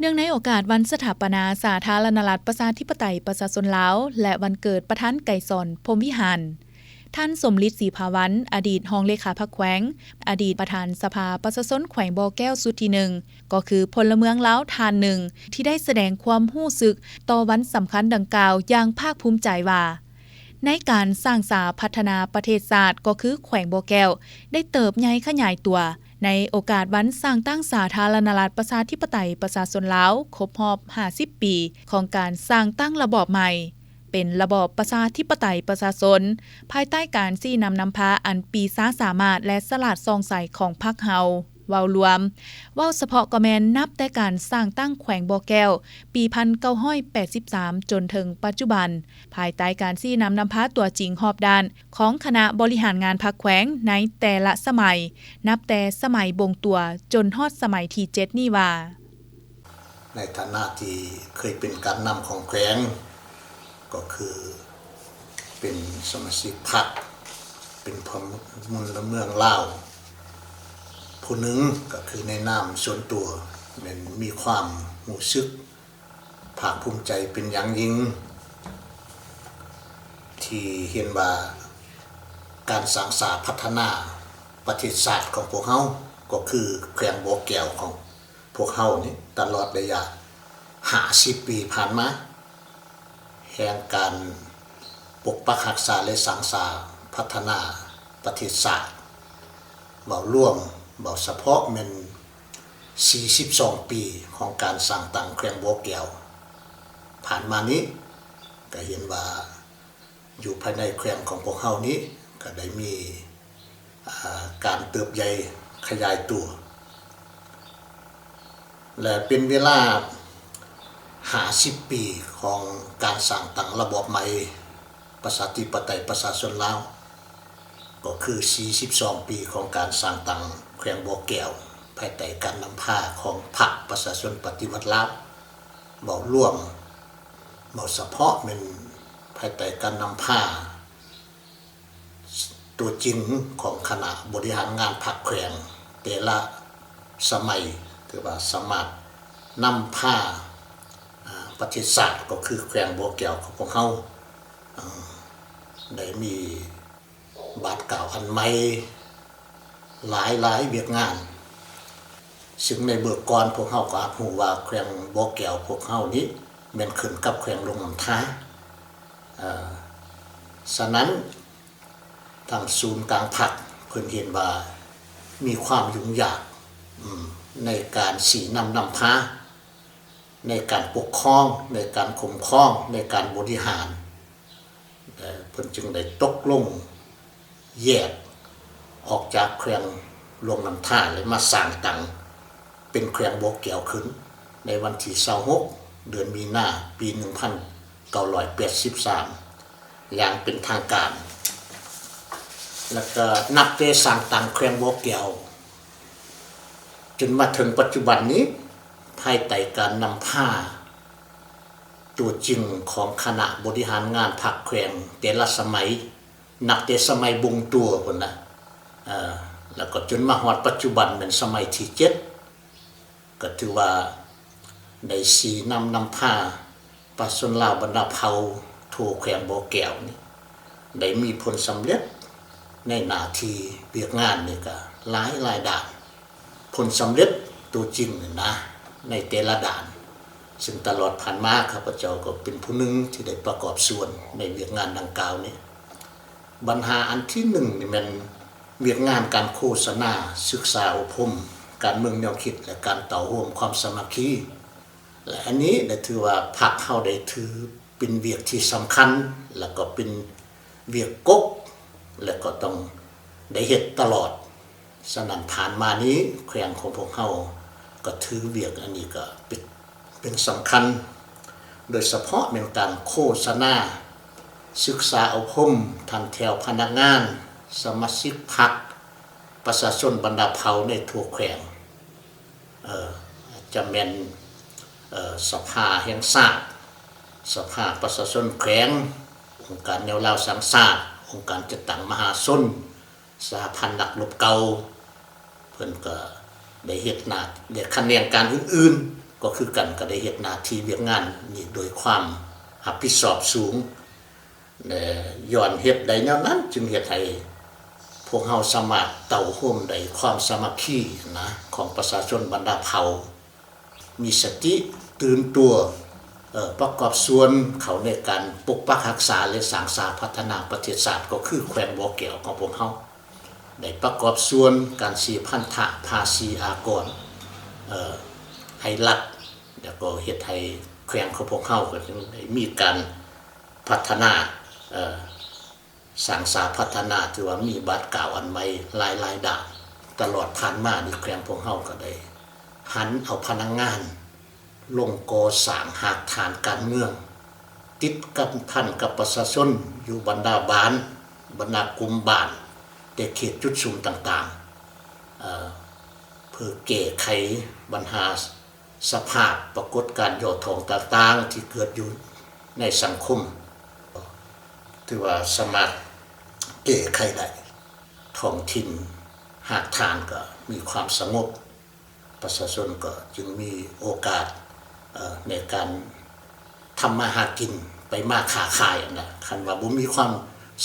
ເນື່ອງໃນໂອກາດວັນສະຖາປະນາສາທາລະນະລັດ ປະຊາທິປະໄຕ ປະຊາຊົນລາວ ແລະ ວັນເກີດປະທານໄກສອນ ພົມວິຫານ, ທ່ານ ສົມລິດ ສີພາວັນ ອະດີດຮອງເລຂາພັກແຂວງ, ອະດີດປະທານສະພາປະຊາຊົນແຂວງບໍ່ແກ້ວຊຸດທີໜຶ່ງ ກໍຄືພົນລະເມືອງລາວທ່ານໜຶ່ງ ທີ່ໄດ້ສະແດງຄວາມຮູ້ສຶກຕໍ່ວັນສຳຄັນດັ່ງກ່າວຢ່າງພາກພູມໃຈວ່າ ໃນການສ້າງສາພັດທະນາປະເທດຊາດ ກໍຄືແຂວງບໍ່ແກ້ວ ໄດ້ເຕີບໃຫຍ່ຂະຫຍາຍຕົວ. ໃນໂອກາດວັນສ້າງຕັ້ງສາທາລະນະລັດ ປະຊາທິປະໄຕ ປະຊາຊົນລາວ ຄົບຮອບຫ້າສິບປີ ຂອງການສ້າງຕັ້ງລະບອບໃໝ່ ເປັນລະບອບປະຊາທິປະໄຕປະຊາຊົນ ພາຍໃຕ້ການຊີ້ນຳນຳພາອັນປີຊາສາມາດ ແລະ ສະຫຼາດສ່ອງໃສຂອງພັກເຮົາ. ເວົ້າລວມ, ເວົ້າສະເພາະກໍແມ່ນນັບແຕ່ການສ້າງຕັ້ງແຂວງບໍ່ແກ້ວ ປີພັນເກົ້າຮ້ອຍແປດສິບສາມ ຈົນເຖິງປັດຈຸບັນ, ພາຍໃຕ້ການຊີ້ນຳນຳພາຕົວຈິງຮອບດ້ານຂອງຄະນະບໍລິຫານງານພັກແຂວງໃນແຕ່ລະສະໄໝ, ນັບແຕ່ສະໄໝບົ່ງຕົວຈົນຮອດສະໄໝທີເຈັດນີ້ວ່າ, ໃນຖານະທີ່ເຄີຍເປັນການນຳຂອງແຂວງ ກໍຄືເປັນສະມາຊິກພັກ, ເປັນພົນລະເມືອງລາວຜູ້ໜຶ່ງ, ກໍຄືໃນນາມສ່ວນຕົວແມ່ນມີຄວາມຮູ້ສຶກ ພາກພູມໃຈເປັນຢ່າງຍິ່ງ ທີ່ເຫັນວ່າການສ້າງສາພັດທະນາປະເທດຊາດຂອງພວກເຮົາ ກໍຄືແຂວງບໍ່ແກ້ວຂອງພວກເຮົານີ້ ຕະຫຼອດໄລຍະຫ້າສິບປີຜ່ານມາ ແຫ່ງການປົກປັກຮັກສາ ແລະ ສ້າງສາພັດທະນາປະເທດຊາດ ເວົ້າລວມ, ເວົ້າສະເພາະແມ່ນສີ່ສິບສອງປີຂອງການສ້າງຕັ້ງແຂວງບໍ່ແກ້ວຜ່ານມານີ້ ກໍເຫັນວ່າຢູ່ພາຍໃນແຂວງຂອງພວກເຮົານີ້ ກໍໄດ້ມີ ອາ ການເຕີບໃຫຍ່ຂະຫຍາຍຕົວ ແລະ ເປັນເວລາຫ້າສິບປີຂອງການສ້າງຕັ້ງລະບອບໃໝ່ ປະຊາທິປະໄຕປະຊາຊົນລາວ ກໍຄືສີ່ສິບສອງປີຂອງການສ້າງຕັ້ງແຂວງບໍ່ແກ້ວ ພາຍໃຕ້ການນຳພາຂອງພັກປະຊາຊົນປະຕິວັດລາວ ເວົ້າລວມ, ເວົ້າສະເພາະແມ່ນພາຍໃຕ້ການນຳພາ ຕົວຈິງຂອງຄະນະບໍລິຫານງານພັກແຂວງແຕ່ລະສະໄໝ ຖືວ່າສາມາດນຳພາ ອາ ປະເທດຊາດ ກໍຄືແຂວງບໍ່ແກ້ວຂອງພວກເຮົາ ອາ ໄດ້ມີບາດກ້າວອັນໃໝ່ຫຼາຍໆວຽກງານ ຊຶ່ງໃນເບື້ອງກ່ອນພວກເຮົາກໍຮັບຮູ້ວ່າແຂວງບໍ່ແກ້ວພວກເຮົານີ້ແມ່ນຂຶ້ນກັບແຂວງຫຼວງນ້ຳທາ ເອີ ສະນັ້ນ ທາງສູນກາງພັກເພິ່ນເຫັນວ່າມີຄວາມຫຍຸ້ງຍາກ ອາ ໃນການຊີ້ນຳນຳພາ ໃນການປົກຄອງ, ໃນການຄຸ້ມຄອງ, ໃນການບໍລິຫານ ເອີ ເພິ່ນຈຶ່ງໄດ້ຕົກລົງແຍກອອກຈາກແຂວງຫຼວງນ້ຳທາ ແລະ ມາສ້າງຕັ້ງເປັນແຂວງບໍ່ແກ້ວຂຶ້ນ ໃນວັນທີຊາວຫົກ ເດືອນມີນາ ປີໜຶ່ງພັນເກົ້າຮ້ອຍແປດສິບສາມ ຢ່າງເປັນທາງການ ແລ້ວກໍນັບແຕ່ສ້າງຕັ້ງແຂວງບໍ່ແກ້ວ ຈົນມາເຖິງປັດຈຸບັນນີ້ ພາຍໃຕ້ການນຳພາຕົວຈິງຂອງຄະນະບໍລິຫານງານພັກແຂວງແຕ່ລະສະໄໝ ນັບແຕ່ສະໄໝບົ່ງຕົວພຸ້ນລະ ເອີ ແລ້ວກໍຈົນມາຮອດປັດຈຸບັນແມ່ນສະໄໝທີເຈັດ ກໍຖືວ່າໄດ້ຊີ້ນຳນຳພາປະຊາຊົນລາວບັນດາເຜົ່າທົ່ວແຂວງບໍ່ແກ້ວນີ້ ໄດ້ມີຜົນສຳເລັດໃນໜ້າທີ່ວຽກງານນີ້ກະຫຼາຍໆດ້ານ. ຜົນສຳເລັດຕົວຈິງນັ້ນນະ ໃນແຕ່ລະດ້ານ ຊຶ່ງຕະຫຼອດຜ່ານມາຂ້າພະເຈົ້າກໍເປັນຜູ້ໜຶ່ງທີ່ໄດ້ປະກອບສ່ວນໃນວຽກງານດັ່ງກ່າວນີ້. ບັນຫາອັນທີໜຶ່ງນີ້ແມ່ນວຽກງານການໂຄສະນາ, ສຶກສາອົບຮົມ, ການເມືອງແນວຄິດ ແລະ ການເຕົ້າໂຮມຄວາມສາມັກຄີ ແລະ ອັນນີ້ໄດ້ຖືວ່າພັກເຮົາໄດ້ຖືເປັນວຽກທີ່ສຳຄັນ ແລະ ກໍເປັນວຽກກົກ ແລະ ກໍຕ້ອງໄດ້ເຮັດຕະຫຼອດ. ສະນັ້ນຜ່ານມານີ້ແຂວງຂອງພວກເຮົາກໍຖືວຽກອັນນີ້ກໍເປັນ ເປັນສຳຄັນ ໂດຍສະເພາະແມ່ນການໂຄສະນາ, ສຶກສາອົບຮົມທ່ານແຖວພະນັກງານ, ສະມາຊິກພັກ, ປະຊາຊົນບັນດາເຜົ່າໃນທົ່ວແຂວງ ເອີ ຈະແມ່ນ ເອີ ສະພາແຫ່ງຊາດ, ສະພາປະຊາຊົນແຂວງ, ອົງການແນວລາວສ້າງຊາດ, ອົງການຈັດຕັ້ງມະຫາຊົນ, ສະຫະພັນນັກລົບເກົ່າ ເພິ່ນກໍໄດ້ເຮັດໜ້າ ໄດ້ຂະແໜງການອື່ນ ກໍຄືກັນ ກໍໄດ້ເຮັດໜ້າທີ່ວຽກງານນີ້ດ້ວຍຄວາມຮັບຜິດຊອບສູງ ແລະ ຍ້ອນເຮັດໄດ້ແນວນັ້ນ ຈຶ່ງເຮັດໃຫ້ພວກເຮົາສາມາດເຕົ້າໂຮມໄດ້ຄວາມສາມັກຄີນະ ຂອງປະຊາຊົນບັນດາເຜົ່າ ມີສະຕິຕື່ນຕົວ ເອີ ປະກອບສ່ວນເຂົ້າໃນການປົກປັກຮັກສາ ແລະ ສ້າງສາພັດທະນາປະເທດຊາດ ກໍຄືແຂວງບໍ່ແກ້ວຂອງພວກເຮົາ ໄດ້ປະກອບສ່ວນການເສຍພັນທະພາສີອາກອນ ເອີ ໃຫ້ລັດ ແລ້ວກໍເຮັດໃຫ້ແຂວງຂອງພວກເຮົາກໍຈຶ່ງໄດ້ມີການພັດທະນາ ເອີ ສ້າງສາພັດທະນາ ຖືວ່າມີບາດກ້າວອັນໃໝ່ຫຼາຍໆດ້ານ. ຕະຫຼອດຜ່ານມານີ້ ແຂວງພວກເຮົາກໍໄດ້ຫັນເອົາພະນັກງານລົງກໍ່ສ້າງຮາກຖານການເມືອງ ຕິດກັບພັນກັບປະຊາຊົນຢູ່ບັນດາບ້ານ, ບັນດາກຸ່ມບ້ານ ແຕ່ເຂດຈຸດຊຸມຕ່າງໆ ເອີ ເພື່ອແກ້ໄຂບັນຫາ ສະພາບປາກົດການຫຍໍ້ຖ່ອງຕ່າງໆທີ່ເກີດຢູ່ໃນສັງຄົມ ຖືວ່າສາມາດແກ້ໄຂໄດ້. ທ້ອງຖິ່ນຮາກຖານກໍມີຄວາມສະຫງົບ, ປະຊາຊົນກໍຈຶ່ງມີໂອກາດ ເອີ ໃນການ ທຳມາຫາກິນ ໄປມາຄ້າຂາຍຫັ້ນນະ. ຄັນວ່າບໍ່ມີຄວາມ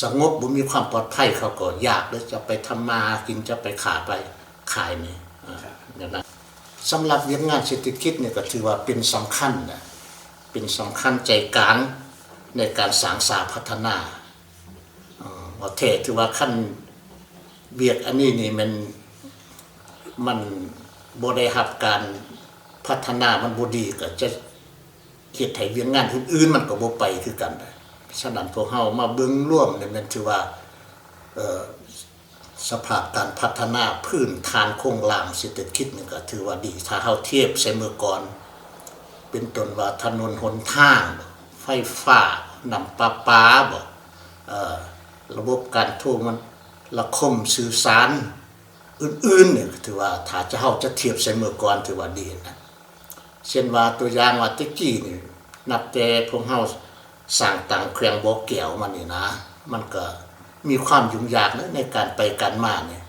ສະຫງົບ ບໍ່ມີຄວາມປອດໄພ ເຂົາກໍຢາກເດ້ ຈະໄປທຳມາຫາກິນ ຈະໄປຄ້າໄປຂາຍນີ້ ເອີ ແນວນັ້ນ. ສຳລັບວຽກງານເສດຖະກິດນີ້ກໍຖືວ່າເປັນສຳຄັນນະ ເປັນສຳຄັນໃຈກາງໃນການສ້າງສາພັດທະນາ. ເອີ ວ່າແທ້ຖືວ່າຄັນວຽກອັນນີ້ນີ້ແມ່ນ ມັນບໍ່ໄດ້ຮັບການພັດທະນາ ມັນບໍ່ດີ ກໍຈະເຮັດໃຫ້ວຽກງານອື່ນໆມັນກໍບໍ່ໄປຄືກັນ. ສະນັ້ນ ພວກເຮົາມາເບິ່ງລວມນີ້ແມ່ນຖືວ່າ ເອີ ສະພາບການພັດທະນາພື້ນຖານໂຄງລ່າງເສດຖະກິດນີ້ກໍຖືວ່າດີ ຖ້າເຮົາທຽບໃສ່ເມື່ອກ່ອນ ເປັນຕົ້ນວ່າຖະໜົນຫົນທາງ, ໄຟຟ້າ, ນ້ຳປະປາບໍ ເອີ ລະບົບການໂທລະຄົມສື່ສານອື່ນໆນີ້ ຖືວ່າຖ້າຈະ ເຮົາຈະທຽບໃສ່ເມື່ອກ່ອນ ຖືວ່າດີນະ. ເຊັ່ນວ່າຕົວຢ່າງວ່າແຕ່ກີ້ນີ້ ນັບແຕ່ພວກເຮົາສ້າງຕັ້ງແຂວງບໍ່ແກ້ວມານີ້ນະ ມັນກໍມີຄວາມຫຍຸ້ງຍາກໃນ ໃນການໄປການມານີ້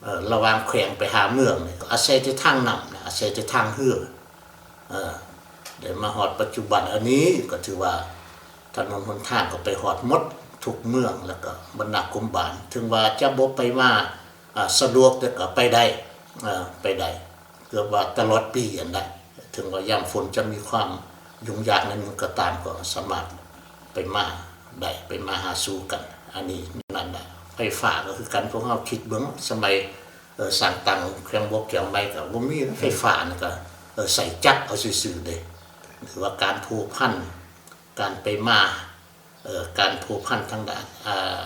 ເອີ ລະຫວ່າງແຂວງໄປຫາເມືອງນີ້ ກໍອາໄສແຕ່ທາງນ້ຳນະ ອາໄສແຕ່ທາງເຮືອ ເອີ ໄດ້ມາຮອດປັດຈຸບັນອັນນີ້ ກໍຖືວ່າຖະໜົນຫົນທາງກໍໄປຮອດໝົດທຸກເມືອງ ແລ້ວກໍບັນດາກຸ່ມບ້ານ ເຖິງວ່າຈະບໍ່ໄປມາ ອາ ສະດວກ ແຕ່ກໍໄປໄດ້ ເອີ ໄປໄດ້ເກືອບວ່າຕະຫຼອດປີຫັ້ນແຫຼະ. ເຖິງວ່າຍາມຝົນຈະມີຄວາມຫຍຸ້ງຍາກໜ້ອຍໜຶ່ງກໍຕາມ ກໍສາມາດໄປມາໄດ້ ໄປມາຫາສູ່ກັນ. ອັນນີ້ນັ້ນລະ ໄຟຟ້າກໍຄືກັນ ພວກເຮົາຄິດເບິ່ງ ສະໄໝ ເອີ ສ້າງຕັ້ງແຂວງບໍ່ແກ້ວໃໝ່ກໍບໍ່ມີໄຟຟ້າ ນັ້ນກໍ ເອີ ໃຊ້ຈັກເອົາຊື່ໆເດ້ ຫຼືວ່າການພົວພັນ ການໄປມາ ເອີ ການພົວພັນທາງດ້ານ ອາ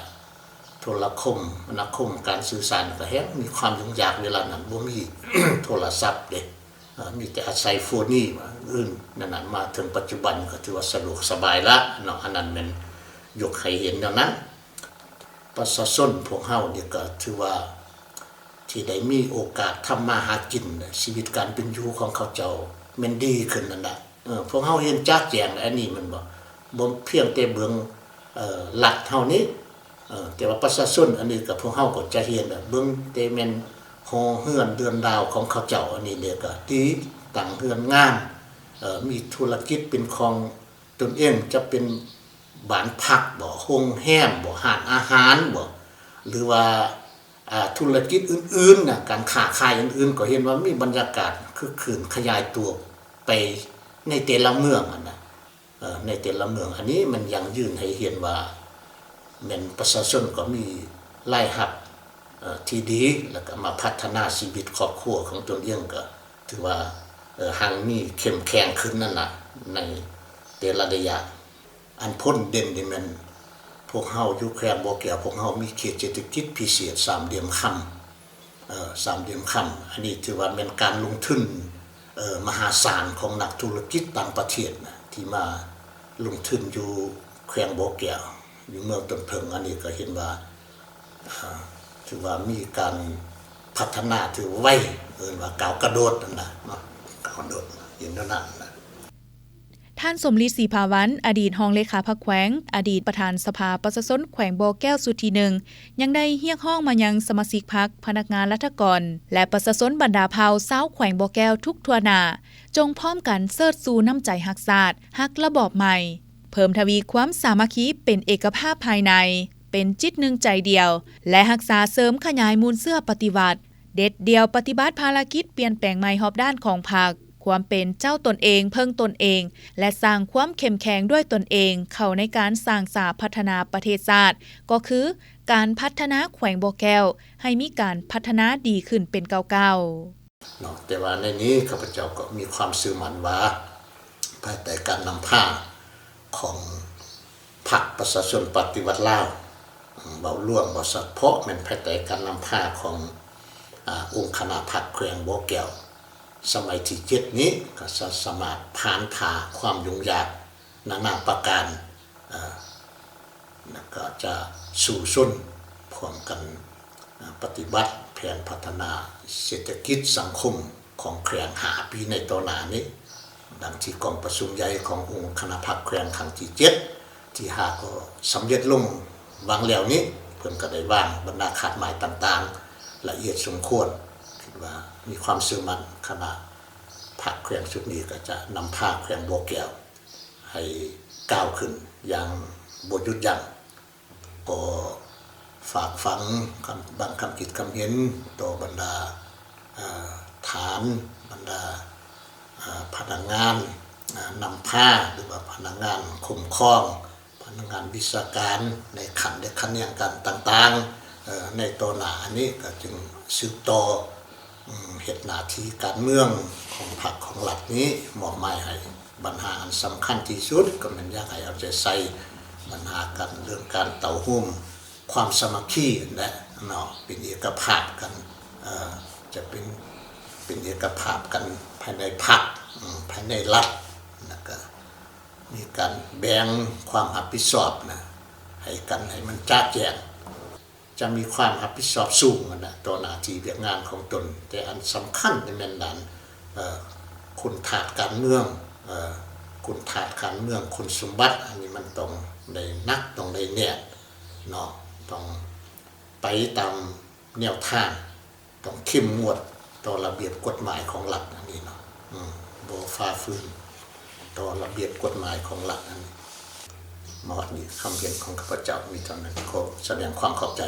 ໂທລະຄົມມະນາຄົມ ການສື່ສານກໍແຮງມີຄວາມຫຍຸ້ງຍາກ ເວລານັ້ນບໍ່ມີໂທລະສັບເດ້ ເອີ ມີແຕ່ອາໄສໂຟນນີ້ວ່າອື່ນນັ້ນນະ. ມາເຖິງປັດຈຸບັນກໍຖືວ່າສະດວກສະບາຍລະເນາະ ອັນນັ້ນແມ່ນຍົກໃຫ້ເຫັນແນວນັ້ນ. ປະຊາຊົນພວກເຮົານີ້ກໍຖືວ່າ ທີ່ໄດ້ມີໂອກາດທຳມາຫາກິນ ຊີວິດການເປັນຢູ່ຂອງເຂົາເຈົ້າແມ່ນດີຂຶ້ນນັ້ນລະ. ເອີ ພວກເຮົາເຫັນຈະແຈ້ງແລ້ວ ອັນນີ້ແມ່ນບໍ່ ບໍ່ພຽງແຕ່ເບິ່ງ ເອີ ລັດເຮົານີ້ ເອີ ແຕ່ວ່າປະຊາຊົນ ອັນນີ້ກໍພວກເຮົາກໍຈະເຫັນ ເບິ່ງແຕ່ແມ່ນຫໍເຮືອນເຮືອນລາວຂອງເຂົາເຈົ້າ ອັນນີ້ເດກໍດີ ຕັ້ງເຮືອນງານ ເອີ ມີທຸລະກິດເປັນຂອງຕົນເອງ ຈະເປັນບ້ານພັກບໍ ໂຮງແຮມບໍ ຮ້ານອາຫານບໍ ຫຼືວ່າ ອາ ທຸລະກິດອື່ນໆນະ ການຄ້າຂາຍອື່ນໆ ກໍເຫັນວ່າມີບັນຍາກາດຄຶກຄື້ນຂະຫຍາຍຕົວໄປໃນແຕ່ລະເມືອງຫັ້ນນະ ເອີ ໃນແຕ່ລະເມືອງ. ອັນນີ້ມັນຢັ້ງຢືນໃຫ້ເຫັນວ່າ ແມ່ນປະຊາຊົນກໍມີລາຍຮັບ ເອີ ທີ່ດີ ແລ້ວກໍມາພັດທະນາຊີວິດຄອບຄົວຂອງຕົນເອງ ກໍຖືວ່າ ເອີ ຮັ່ງມີເຂັ້ມແຂງຂຶ້ນນັ້ນລະ ໃນແຕ່ລະໄລຍະ. ອັນພົ້ນເດັ່ນນີ້ແມ່ນ ພວກເຮົາຢູ່ແຂວງບໍ່ແກ້ວ ພວກເຮົາມີເຂດເສດຖະກິດພິເສດສາມຫຼ່ຽມຄຳ ເອີ ສາມຫຼ່ຽມຄຳ ອັນນີ້ຖືວ່າແມ່ນການລົງທຶນ ເອີ ມະຫາສານຂອງນັກທຸລະກິດຕ່າງປະເທດນະ ທີ່ມາລົງທຶນຢູ່ແຂວງບໍ່ແກ້ວ ຢູ່ເມືອງຕົ້ນເຜິ້ງ. ອັນນີ້ກໍເຫັນວ່າ ເອີ ຖືວ່າມີການພັດທະນາ ຖືວ່າໄວ ເອີ້ນວ່າກ້າວກະໂດດນັ້ນນະເນາະ ກ້າວກະໂດດ ເຫັນແນວນັ້ນນະ. ທ່ານ ສົມລິດ ສີພາວັນ ອະດີດຮອງເລຂາພັກແຂວງ, ອະດີດປະທານສະພາປະຊາຊົນແຂວງບໍ່ແກ້ວຊຸດທີໜຶ່ງ ຍັງໄດ້ຮຽກຮ້ອງມາຍັງສະມາຊິກພັກ, ພະນັກງານລັດຖະກອນ ແລະ ປະຊາຊົນບັນດາເຜົ່າຊາວແຂວງບໍ່ແກ້ວທຸກທົ່ວໜ້າ ຈົ່ງພ້ອມກັນເຊີດຊູນ້ຳໃຈຮັກຊາດ, ຮັກລະບອບໃໝ່, ເພີ່ມທະວີຄວາມສາມັກຄີເປັນເອກະພາບພາຍໃນ, ເປັນຈິດໜຶ່ງໃຈດຽວ ແລະ ຮັກສາເສີມຂະຫຍາຍມູນເຊື້ອປະຕິວັດ, ເດັດດ່ຽວປະຕິບັດພາລະກິດປ່ຽນແປງໃໝ່ຮອບດ້ານຂອງພັກ, ຄວາມເປັນເຈົ້າຕົນເອງ, ເພິ່ງຕົນເອງ ແລະ ສ້າງຄວາມເຂັ້ມແຂງດ້ວຍຕົນເອງເຂົ້າໃນການສ້າງສາພັດທະນາປະເທດຊາດ, ກໍຄືການພັດທະນາແຂວງບໍ່ແກ້ວໃຫ້ມີການພັດທະນາດີຂຶ້ນເປັນກ້າວໆ. ເນາະ ແຕ່ວ່າໃນນີ້ຂ້າພະເຈົ້າກໍມີຄວາມເຊື່ອໝັ້ນວ່າ ພາຍໃຕ້ການນຳພາຂອງພັກປະຊາຊົນປະຕິວັດລາວ ເວົ້າລວມ ເວົ້າສະເພາະແມ່ນພາຍໃຕ້ການນຳພາຂອງ ອາ ອົງຄະນະພັກແຂວງບໍ່ແກ້ວ ສະໄໝທີເຈັດນີ້ ກໍຈະສາມາດຜ່ານຜ່າຄວາມຫຍຸ້ງຍາກນານາປະການ ເອີ ແລ້ວກໍຈະສູ້ຊົນພ້ອມກັນ ເອີ ປະຕິບັດແຜນພັດທະນາເສດຖະກິດສັງຄົມຂອງແຂວງຫ້າປີໃນຕໍ່ໜ້ານີ້, ດັ່ງທີ່ກອງປະຊຸມໃຫຍ່ຂອງອົງຄະນະພັກແຂວງຄັ້ງທີເຈັດ ທີຫ້າກໍສຳເລັດລົງຫວ່າງແລ້ວນີ້, ເພິ່ນກໍໄດ້ວາງບັນດາຄາດໝາຍຕ່າງໆ ລະອຽດສົມຄວນ. ຄິດວ່າມີຄວາມເຊື່ອໝັ້ນຄະນະພັກແຂວງຊຸດນີ້ກໍຈະນຳພາແຂວງບໍ່ແກ້ວ ໃຫ້ກ້າວຂຶ້ນຢ່າງບໍ່ຢຸດຢັ້ງ. ກໍຝາກຝັງຄຳ ບາງຄຳຄິດຄຳເຫັນຕໍ່ບັນດາ ເອີ ຖານ ບັນດາ ເອີ ພະນັກງານ ເອີ ນຳພາ ຫຼືວ່າພະນັກງານຄຸ້ມຄອງ ພະນັກງານວິຊາການໃນຂັ້ນ ແລະ ຂະແໜງການຕ່າງໆ ເອີ ໃນຕໍ່ໜ້າ. ອັນນີ້ກໍຈຶ່ງສືບຕໍ່ ເຮັດໜ້າທີ່ການເມືອງຂອງພັກຂອງລັດນີ້ ມອບໝາຍໃຫ້ບັນຫາອັນສຳຄັນທີ່ສຸດ ກໍແມ່ນຢາກໃຫ້ເອົາໃຈໃສ່ບັນຫາການ ເລື່ອງການເຕົ້າໂຮມຄວາມສາມັກຄີຫັ້ນແຫຼະເນາະ, ເປັນເອກະພາບກັນ ເອີ ຈະເປັນ ເປັນເອກະພາບກັນພາຍໃນພັກ ເອີ ພາຍໃນລັດ ແລ້ວກະມີການແບ່ງຄວາມຮັບຜິດຊອບນະ ໃຫ້ກັນໃຫ້ມັນຈະແຈ້ງ. ຈະມີຄວາມຮັບຜິດຊອບສູງຫັ້ນນະ ຕໍ່ໜ້າທີ່ວຽກງານຂອງຕົນ, ແຕ່ອັນສຳຄັນນີ້ແມ່ນອັນ ເອີ ຄຸນທາດການເມືອງ ເອີ ຄຸນທາດການເມືອງ ຄຸນສົມບັດ ອັນນີ້ມັນຕ້ອງໄດ້ໜັກ ຕ້ອງໄດ້ແໜ້ນເນາະ, ຕ້ອງໄປຕາມແນວທາງ ຕ້ອງເຂັ້ມງວດຕໍ່ລະບຽບກົດໝາຍຂອງລັດອັນນີ້ເນາະ, ອືມ ບໍ່ຝ່າຝືນຕໍ່ລະບຽບກົດໝາຍຂອງລັດອັນນີ້. ມາຮອດນີ້ ຄຳເຫັນຂອງຂ້າພະເຈົ້າມີເທົ່ານັ້ນ, ຂໍສະແດງຄວາມຂອບໃຈ.